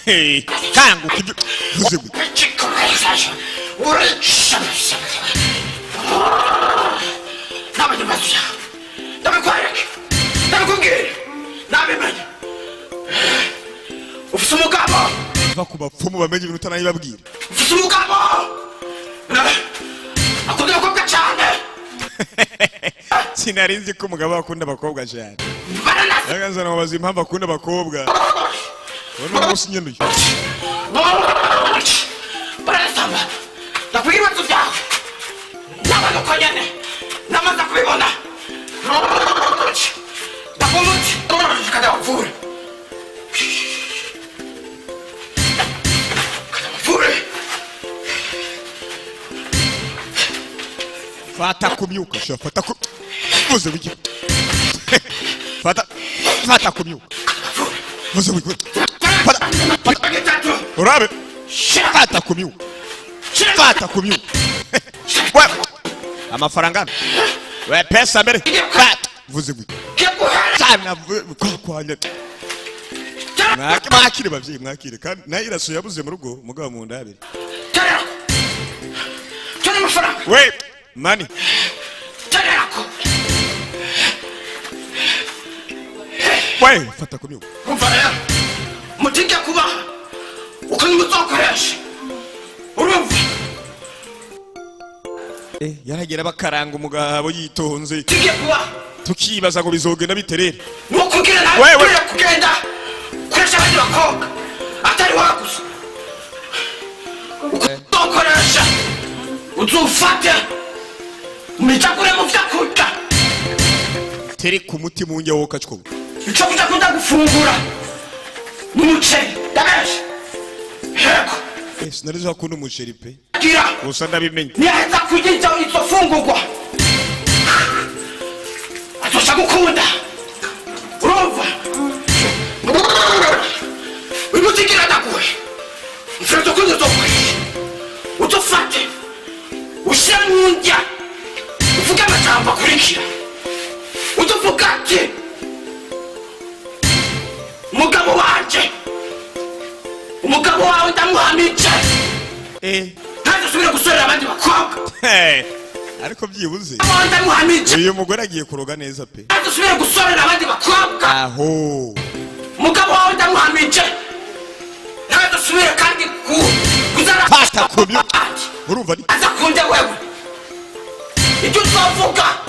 Hey, kanguka ibyo uvuze gute? Namenye amazu yawe, ndabikwereke, ndabikubwira, nabimenye. Ufise umugabo. Va ku bapfumu bamenye ibintu utanabibabwira. Ufise umugabo akunda abakobwa cyane. Sinari nzi ko umugabo akunda abakobwa cyane. Baranasi. Yagazana mubaza impamvu akunda abakobwa. Ubona umunsi nyene uyu. Baranasamba, ndakubwira ibibazo byawe n'abantu uko nyene namaze kubibona. Ndakumuti kadabavure, kadabavure. Fata kumyuka sha, fata ku uvuze wiki. Fata, fata kumyuka. Uvuze wiki. Fata, fata. Gatatu. Urabe. Fata kumyuka. Fata kumyuka. We. Amafaranga. We pesa mbere. Fata. Uvuze wiki. Sana kwanya. Mwakire bavyeyi, mwakire kandi nayo iraso yabuze mu rugo mugabo mu ndabire. Tera amafaranga. We mani. Tererako. We fata kumyuka. Umva rero, mutinge kubaha uko nimuzokoresha, urumva? Yaragera bakaranga umugabo yitonze. Tinge kubaha. Tukibaza ngo bizogenda biterere. Nukugira nawe Wewe. kugenda kuresha abandi bakobwa atari wowe gusa. Ukoresha uzufate umicakure mu vyo kurya. Tere ku muti mu njya woka cwo. Ico kurya kunda gufungura n'umuceri ndabesha. Yego. Sinari nzi ko akunda umuceri pe. Gira. Gusa ndabimenye. Ntiyaheza kurya izo fungurwa. Atosha gukunda. Urumva? Uyu muti ndaguhe. Mfite ukundi uzokoresha. Uzofate. Ushyire mu ndya. Uvuge amajambo akurikira. Uzovuga ati, umugabo wanje, umugabo wawe ndamuhamije. Ntazosubire gusorera abandi bakobwa. Ariko byibuze. Umugabo wawe ndamuhamije. Uyu mugore agiye kuroga neza pe. Ntazosubire gusorera abandi bakobwa. Aho. Umugabo wawe ndamuhamije. Ntazosubire kandi kuzana Fata ku byo. Urumva ni? Azakunde wewe. Icyo uzovuga.